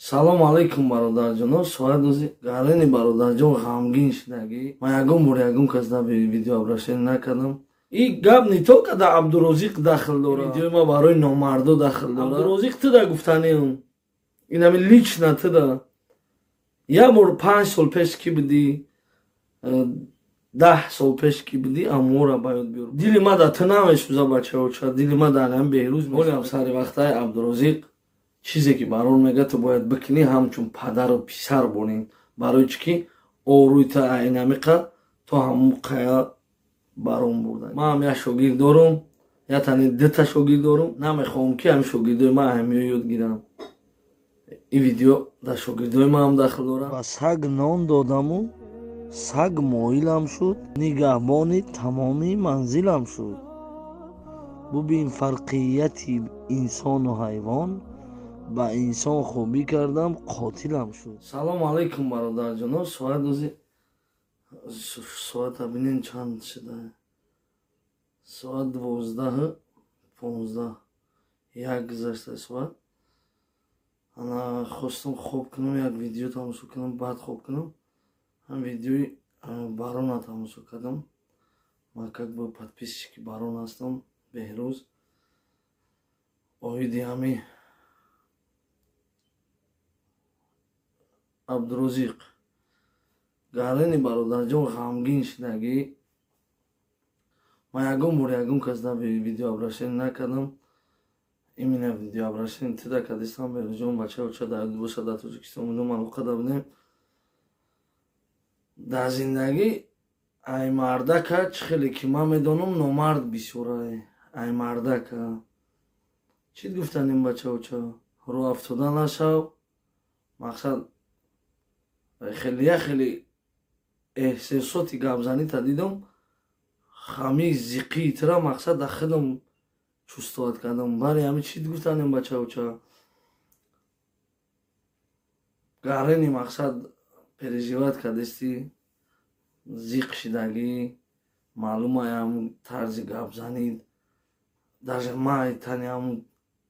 Салом алейкум, бародарҷоно. Соат ози гарени, бародарҷон, ғамгин шидагӣ. Ман ягон бор ягон кас да видеообращение накардам. И гап не только да Абдурозиқ дахл дора, видеои ма барои номардо дахл дора. Абдурозиқ, ту да гуфтанеам, инами лично ту да. Як бор 5 сол пеш ки будӣ, 10 сол пеш ки будӣ, амора ба ёд биёр. Дили ма да ту намесӯза, бачаоча, дили ма дар ҳам Беҳрӯз. Олиам сари вақтаи, Абдурозиқ, чизе ки барон мега, ту бояд бикунӣ, ҳамчун падару писар борин. Барои чӣ ки орӯи та айнамиқа то ҳамун қая барон бурда. Ман ҳам як шогирд дорум, я тани дута шогирд дорум. Намехоҳам, ки ҳамин шогирдои ман ҳамиё ёд гирам. Ин видео дар шогирдои ман ҳам дахл дорад. Ба саг нон додаму саг моилам шуд, нигаҳбони тамоми манзилам шуд. Бубин фарқияти инсону ҳайвон: ба инсон хубӣ кардам, қотилам шуд. Салом алейкум, бародарҷоно. Соат ози, соата бинен, чанд шуда? Соат 12:15 гузашта соат. Ана хостам хоб кунам, як видео тамошо кунам, баъд хоб кунам. Ҳам видеои Барона тамошо кардам. Ман как бы подписчики Барон ҳастам. Беҳрӯз оиди ҳами Абдурозиқ гарени, бародарҷон, ғамгин шидагӣ. Ман ягон бор ягон кас да видеообращение накардам, именно видеообращение тида кардистам, Беҳрӯзҷон. Бачаоча дар боша, дар Тоҷикистон будем, алоқа да будем. Дар зиндагӣ ай мардака, чӣ хеле ки ман медонам, номард бисёрай ай мардака. Чӣ гуфтанем, бачаоча? Рӯ афтода нашав. Мақсад, хеле як хеле эҳсосоти гапзанита дидам, ҳами зиқии тира, мақсад, дар худам чувствовать кардам. Бари ҳами чӣ гуфтанем, бачаоча? Гарени, мақсад, переживать кардисти, зиқ шидагӣ, маълум ай ҳамун тарзи гапзанид. Даже ма айтани ҳамун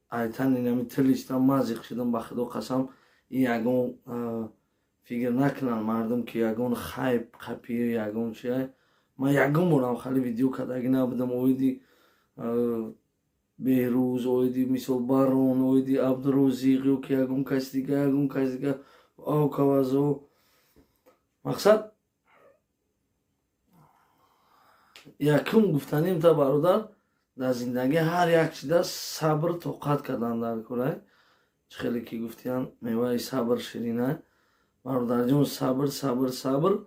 айтани ҳами тилиштам, ма зиқ шидам, ба худо қасам. Ин ягон фикр накунанд мардум, ки ягон хайп қапи, ягон чи. Ман ягон борам хали видео кардагӣ набудам оиди Беҳрӯз, оиди, мисол, Барон, оиди Абдурозиқ ё ки ягон каси дига, ягон каси дига окавазо. Мақсад, якум гуфтанем та, бародар, дар зиндагӣ ҳар як чиза сабр, тоқат кардан дар кора. Чӣ хеле ки гуфтиян, меваи сабр ширина. Бародарҷон, сабр, сабр, сабр.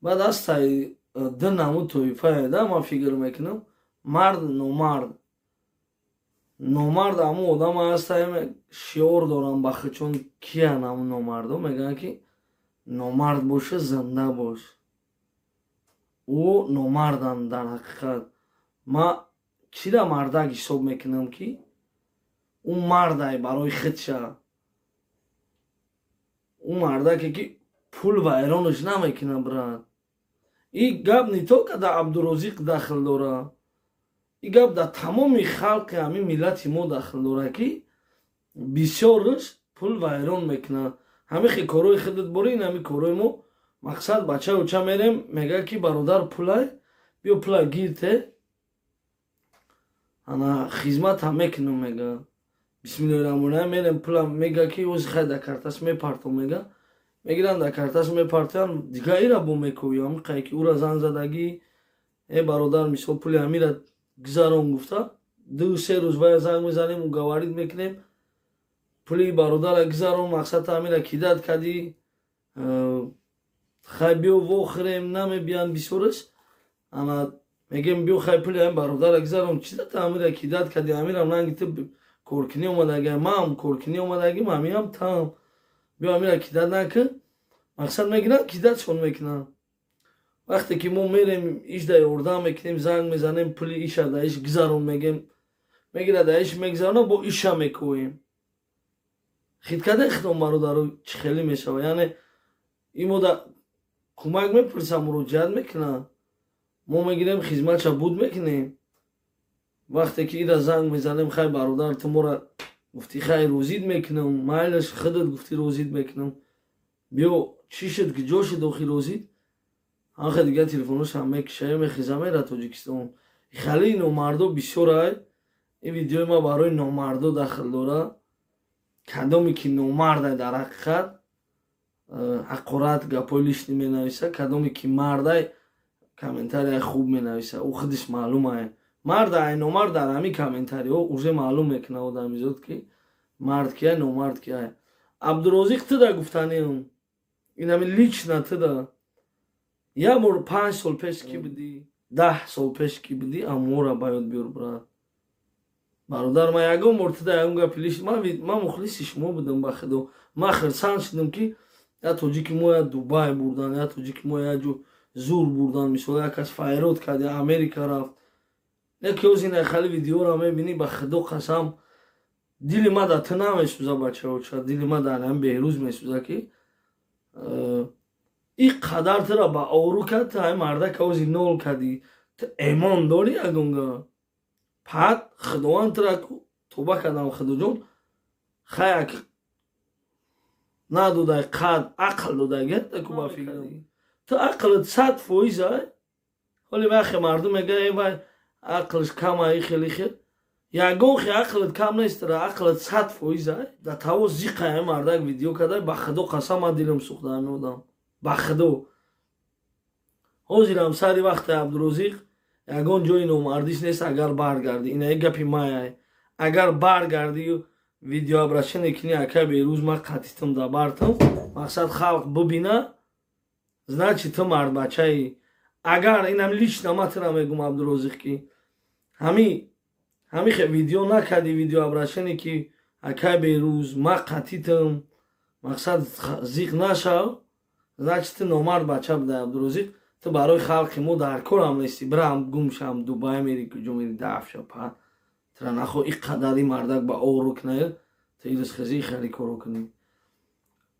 Баъд астаи ду намуд тоифае да ман фикр мекунам: мард, номард. Номард ҳамун одам ҳастай, шиор дорам ба худчон. Киян ҳамун номардо? Мегӯянд, ки номард боша, зинда бош. Ӯ номарданд дар ҳақиқат. Ма чира мардак ҳисоб мекунам, ки ӯ мардай барои худша, ӯ мардаке, ки пул вайронаш намекунад, брат. И гап не только дар Абдурозиқ дахл дора, и гап дар тамоми халқи ҳамин миллати мо дахл дора, ки бисёрш пул вайрон мекунад. Ҳамин хел корҳои худат бори, ин ҳамин корҳои мо. Мақсад, бачауча мерем, мега, ки бародар, пулай биё, пула гирте, ана хизматам мекунам, мега. Бисмиллоҳи раҳмони раҳим, мерем, пула мега, ки ози хай дар карташ мепартом, мега. Мегиранд, дар карташ мепартоянд, дига ира бо мекӯи ҳамиқае, ки ӯра занг задагӣ: «Э, бародар, мисол, пули ҳамира гузарон», гуфта, 2-3 рӯз вая занг мезанем, уговорить мекунем: «Пули бародара гузарон, мақсад, ҳамира кидать кардӣ, хай биё вохӯрем». Намебиянд бисёраш. Ана мегем: «Биё, хай, пули ҳамин бародара гузарон, чизата ҳамира кидать кардӣ? Ҳамирам ранги ту коркунӣ омадагӣ, маам коркунӣ омадагим, ҳамиам там, биё, ҳамира кидать накун». Мақсад, мегиранд, кидатьшон мекунанд. Вақте ки мо мерем, ишда ёрдам мекунем, занг мезанем, пули иша да иш гузарон мегем, мегирад, да иш мегузарона, бо иша мекӯем. Хиткаде хитом, бародаро, чӣ хеле мешава? Яъне имо да кӯмак мепурсам, муроҷиат мекунанд, мо мегирем, хизматша буд мекунем. Вақте ки ира занг мезанем: «Хай, бародар, ту мора Гуфтӣ хай, розид мекунам, майлаш, худат гуфтӣ, розид мекунам. Биё, чӣ шуд, ки ҷо шуд охи розид? Ҳамха дигар телефоношам мекушая, мехеза, мера Тоҷикистон. Хали номардо бисёрай. Ин видеои ма барои номардо дахл дора. Кадоме ки номардай, дар ҳақиқат ҳақорат, гапҳои лишний менависа, кадоме ки мардай, комментарияи хуб менависа, ӯ худиш маълумае марда ай номард. Дар ҳамин комментариҳо уже маълум мекунад одамизод, ки мард кияй, номард кияй. Абдурозиқ, туда гуфтаниам, инами лично туда: як бор 5 сол пеш ки будӣ, 10 сол пеш ки будӣ, амора ба ёд биёр, брат, бародар. Ман ягон бор туда ягон гапи лиш, ман мухлиси шумо будам. Ба худо, ман хирсанд шудам, ки як тоҷики мо я Дубай бурдан, як тоҷики мо як ҷо зур бурдан. Мисол, як кас файрод кард, я Америка рафт. Яке оз ина хали видеоро мебинӣ, ба худо қасам, дили ма да ту намесӯза, бачаоча, дили ма дар ҳами Беҳрӯз месӯза, ки ин қадар тура ба ору кард, ту ҳами мардака ози нол кардӣ. Ту эмон дорӣ ягонга? Пад худованд тура тоба кардам, худоҷон, хаяк надодай, қад ақл додай гетаку. Ба фикрам, ту ақлат 100% ай. Ҳоли вақе мардум мега: «Э вай, ақлш кама, ихел ихел». Ягон хе ақлат кам нестара, ақлат 100% ай. Да таво зиқая мардак видео кардай. Ба худо қасам, ман дилам сӯхта ҳами одам, ба худо. Ҳозирам сари вақте, Абдурозиқ, ягон ҷои номардиш нест. Агар баргардӣ, инаи гапи маяй, агар баргардӣ, видеообращение кини: «Ака Берӯз, ман қатитам, дабартам», мақсад, халқ бубина, значит, ту мардбачаи. Агар инам лично ма тура мегум, Абдурозиқ, ки ҳами хе видео накардӣ, видеообращение, ки «Акай Берӯз, ма қатитам», мақсад, зиқ нашав, значит, ту номард бача будай. Абдурозиқ, ту барои халқи мо дар корам нестӣ. Бирам, гум шам, Дубай мери, куҷо мери, дафша па тура нахо. И қадари мардак ба ору кунаю, ту ирисхезӣ хеле коро кунӣ.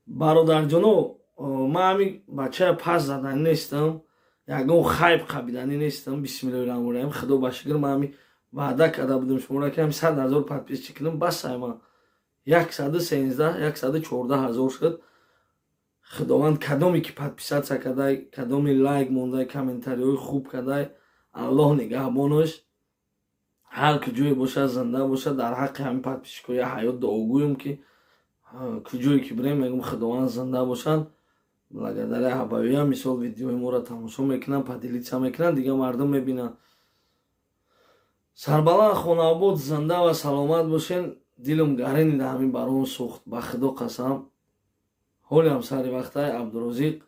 Бародарҷоно, ман ҳами бачая пас заданӣ нестам, ягон хайб қабиданӣ нестам. Бисмиллоҳи раҳмони раҳим, худо ба шукр, ман ҳами ваъда карда будам шуморо, ки ҳами 100 000 подписчик кунам. Бас, ай ман 113, 114 000 шуд. Худованд кадоме ки подписаться кардай, кадоме лайк мондай, комментариҳои хуб кардай, Аллоҳ нигаҳбонош, ҳар куҷое бошад, зинда бошад. Дар ҳаққи ҳамин подписчикҳои ҳаёт дуогӯем, ки куҷое ки бирем, мегӯм, худованд зинда бошанд. Благодаря ҳабавиям, мисол, видеои моро тамошо мекунанд, поделиться мекунанд, дигар мардум мебинанд. Сарбаланд, хонаобод, зинда ва саломат бошен. Дилам гарени да ҳамин барон сӯхт, ба худо қасам. Ҳолиам сари вақтай, Абдурозиқ,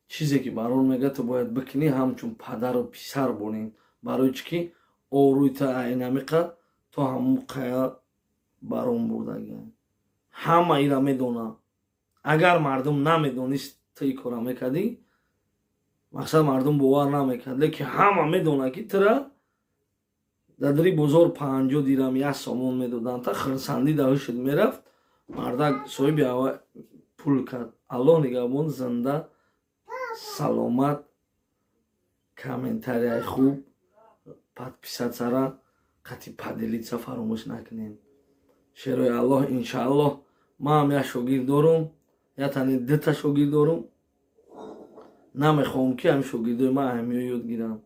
чизе ки барон мега, ту бояд бикунӣ, ҳамчун падару писар борин. Барои чӣ ки орӯи та айнамиқа то ҳамун қая барон бурдага, ҳама ира медонад. Агар мардум намедонист, ту и кора мекардӣ, мақсад, мардум бовар намекард. Лекин ҳама медонад, ки тура дар дари бозор 50 дирам, 1 сомон медоданд, та хирсандӣ да ҳушд мерафт. Мардак соҳиби ава пул кард. Аллоҳ нигаҳбон, зинда, саломат. Комментарияи хуб, подписаться қати поделиться фаромӯш накунед. Шерои Аллоҳ, иншааллоҳ, ман ҳам як шогирд дорум, як тани дута шогирд дорум. Намехоҳам, ки ҳамин шогирдои ман ҳамиё ёд гирам.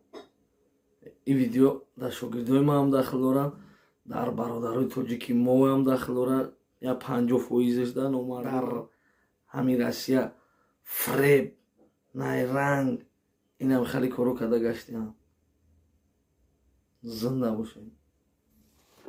Ин видео дар шогирдои ман ҳам дахл дорад, дар бародарои тоҷики моам дахл дорад. Як 50 фоизаш да номар дар ҳамин Россия фреб, найранг, инам хеле коро карда гаштиам. Зинда бошед.